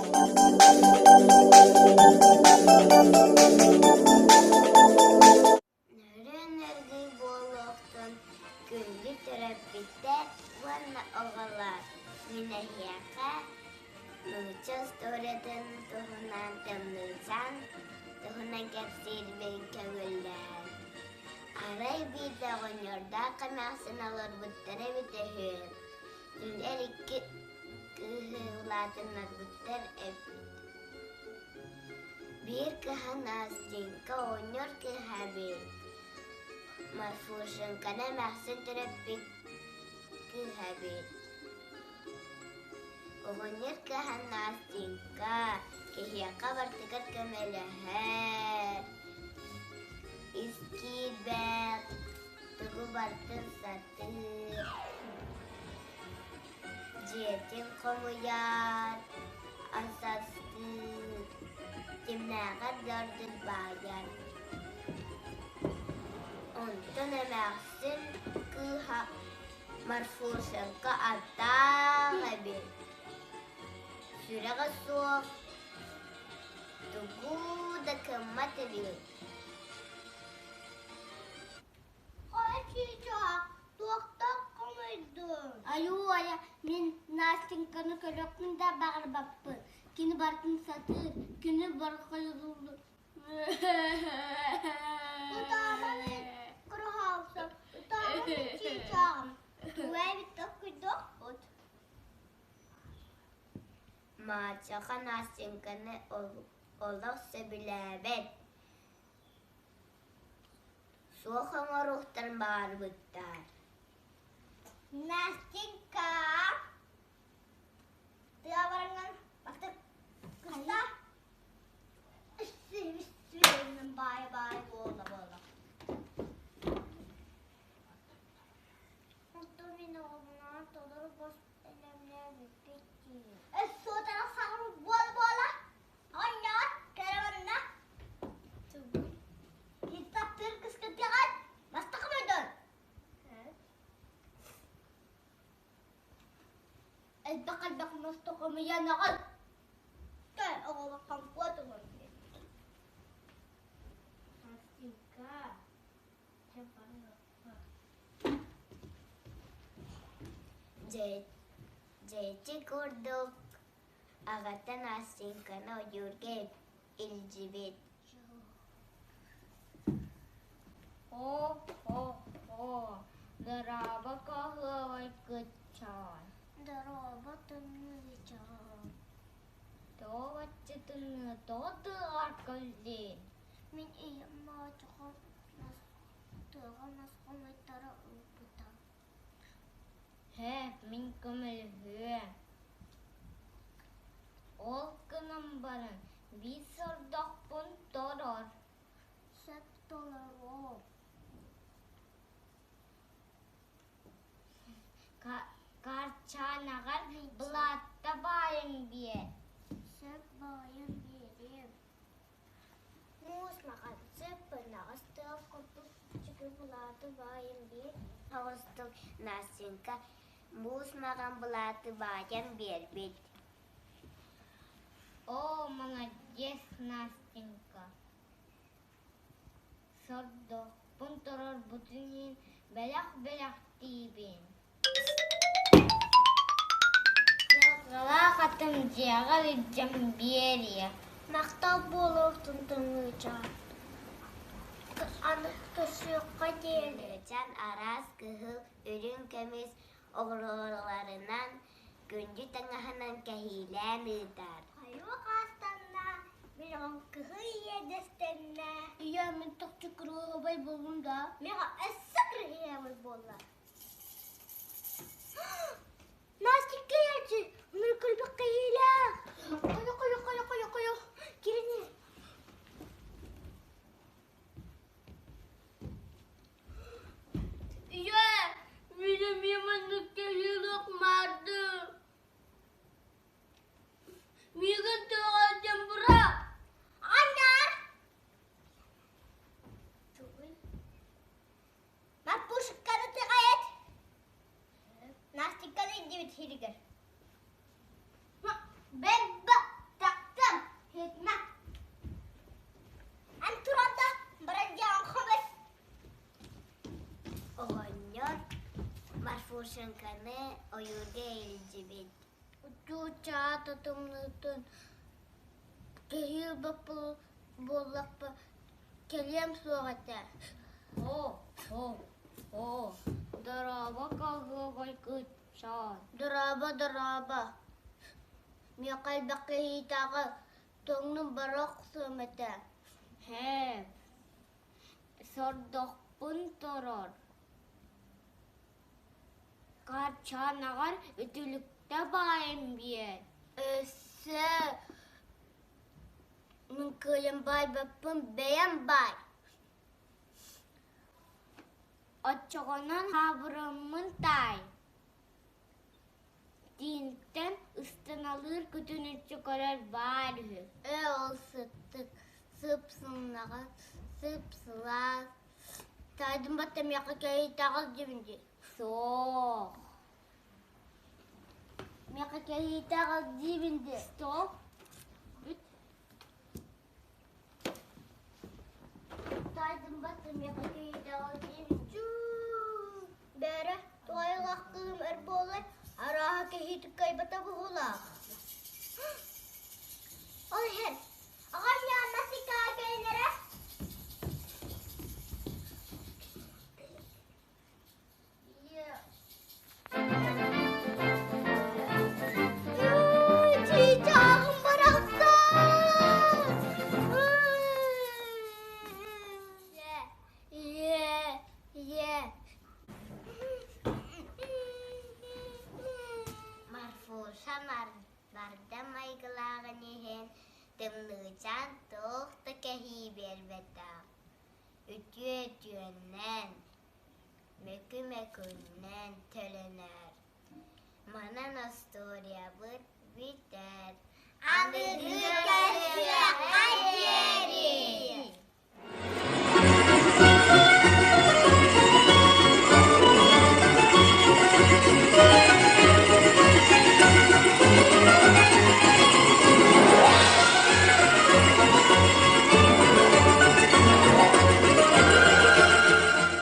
Нөрүөн нөргүй буолуохтун күндү төрөппүттэр уонна оҕолор! Мин эһиэхэ нуучча устуоруйатын туһунан Тымныычаан туһунан кэпсиирбин көҥүллээн. Арай биирдэ оҕонньордоох эмээхсин олорбуттар эбитэ үһү. Кинилэр икки кыыһы улаатыннарбыттар эбит. Биир кыһын Настенька оҕонньор кыыһа эбит, Марфушеньканы эмээхсин төрөппүт кыыһа эбит. Оҕонньор кыыһа Настенька киһиэхэ барытыгар көмөлөһөр, ис киирбэх, тугу барытын сатыыр. Дьиэтин хомуйар, ас астыыр, кимнээҕэр да ордук баайар. Онтон эмээхсин кыыһа Марфушенко аттаах эбит, сүрэҕэ суох, тугу да кыммат эбит. Чыычаах, туохтан хомойдуҥ? Айуу-айа, мин Настеньканы көрүөхпүн да баҕарбаппын. Кини барытын сатыыр, кини бархайыллар. Ытаама мин, кыраһаалса, ытаама мин чыычааҕым. Тугу эбит токкуйдуохпут? Маачаха Настеньканы олох сөбүлээбэт. Суох оҥоруохтарын баҕарбыттар. Настенька, тыа барыҥын бастык кыста баай-баай буола буола. Оттон мин оҕобунаан толору бос элэмнээбиппит дии. Өссө саҕар буола-буола Оонньоор, кэрэ Киттаптыыр кыскытыгар бастакы мойдон. Элбэх-элбэх мас хомуйан аҕал. Кэл оҕоҕо компот оҥорон Настенька, чэ барыахха. Дьэйчи курдук Аҕата Настеньканы ойуурга илдьибит. О-хо-хо, дорообо кыһыабай кыччаан. Дорообо тымныычаан. Тоҕо бачча тымныы тоҕо тыаҕар кэллиҥ? Мин ийэм маачаха тыаҕа мас хомуйтара ыыппыта. Һэ, мин көмөлөһүөм. Ол гынан баран биир сордохпун торор. Сөп толоруом. Карчаанаҕар былаатта баайан биэр. Сөп баайан биэриэм. Муус маҕан сөп бынаҕас тыал курдук чүкү былааты баайан биэр. Соҕустук Настенька муус маҕан былааты баайан биэрбит. Оо, молодец, Настенька! Сордохпун торорбутун иһин бэлэх бэлэхтиибин. Дьылҕалаах атым дьиэҕэр илдьэн биэриэ. Махтал буолуохтун тымныычаан. Аны көрсүөххэ диэри. Тымныычаан араас кыһыл, үрүҥ көмүс оҕуруоларынан күндү таҥаһынан кэһиилээн ыытар. Хайуо хаастанна, мин оҕом кыһыл иэдэстэннэ. Ийээ, мин тохчу кыраһыабай буоллум да? Миэхэ өссө кыраһыабай буолла. Настя кэлээччи, мин кэлбэх кэһиилээх. Хойо, хойо, хойо, хойо, хойо, кирине. Ийээ, мин эмиэ маннык кэһиилээх маардым. Миигин тоҕо илдьэн бырах. Аннар! Маппушканы тыҕайат. Настиканы илдьибит сиригэр. Бэббэ. Марфушеньканы ойуурга илдьибит. Чуучаа тымныытын кэһиил буоллахпа кэлиэм суох этэ. О, о, о, дорообо кылгыбай кытчаан. Дорообо, дорообо. Миэхэ элбэх кэһиитээҕи тоҥнум бара охсуом этэ. Һээ, сордохпун турар. Карчаанаҕар үтүлүктэ баайан биэр. Өссө мин кыайан баайбаппын бэйэм баай. Оччоҕунан хаабырыммын таай. Тииҥтэн ыстыналыыр күтүнүччү көрөр баар үһү. Ээ ол сыттык сып-сымнаҕас, сып-сылаас. Таайдым батта миэхэ кэһиитэҕил диэбин дии. Суох. Миэхэ кэһиитэҕил диибин дии. Стоп. Бүт. Таайдым батта миэхэ кэһиитэҕил диибин дьуу. Бээрэ, туойулаах кыым эр буоллар, арааһа кэһиитик кыайбата быһыылаах. Ол иһин, аҕам Яна сикаа кэллэрэ. Чыычааҕым барахсан! Ийэ, ийэ, Марфуша бардам майгылааҕын иһин тымныычаан туох да кэһии биэрбэтэх, үтүө үтүөннэн, мөкү мөкүннэн төлөнөр. Манан остуоруйабыт бүтэр.